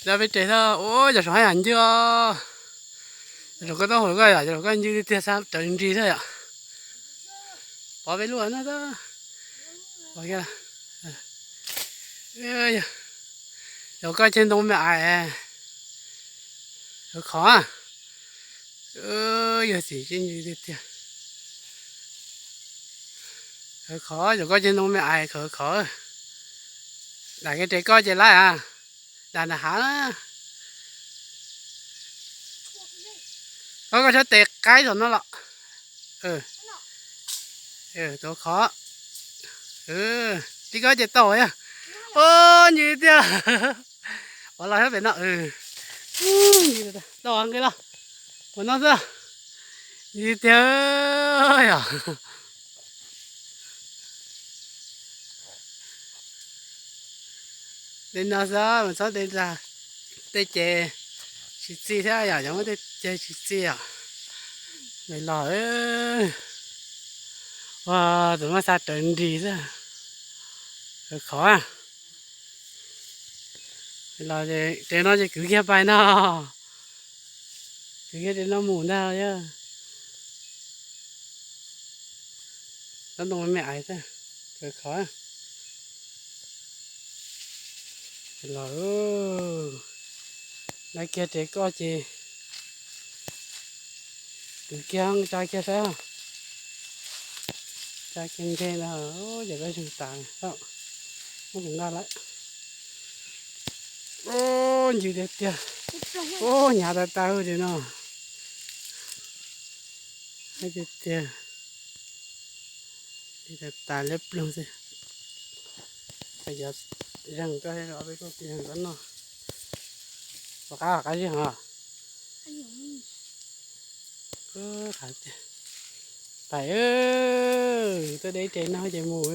Nyob peb tes xwb, ua yog saum hab yam ncw os. Yog saum koj taub hau koj yom, yog saum koj ncw tiag tiag, sab rawv nrig xwb yom. Pov peb lub no xwb. Yog koj ceg ntoo me ais, khov khov. Yog xim tseeb tiag tiag. Khov khov, yog koj ceg ntoo me ais khov khov. Dam kiag tes koj ces laib a. Dam nram hav na. Koj, koj sab tes qaib tom no los. Tuav khov. Tib koj ces tau yog. Ua ncw tiag. Ua los sab pem no. Tau nqi los. Ua no xwb. Ncw tiag yom. Li no xwb mas txhob tej, tej ces tsis txi thiab yom, yog muab tej ces tsis txi yom. Li los, ua tus mab xa rawv nrig xwb. Khov khov. Li los, tes no ces kwv kiag pais no. Kwv kiag tes no mus ntag yog. Tab ntoo me ais xwb, khov khov. Los, laib kiag tes koj ces kwv kiag tsa kiag saib. Tsa kiag nte no, ces koj zeeg tas, muab kuv nqa lawm. Ua ncw tiag tiag. Ua hnyav tas tas li no. Tiag tiag. Tas tas liab ploog xwb. Koj yuav zeeg koj, koj zeeg koj noj. Ua qab qab zeeg os. Pais, tuaj de tes no ces mus.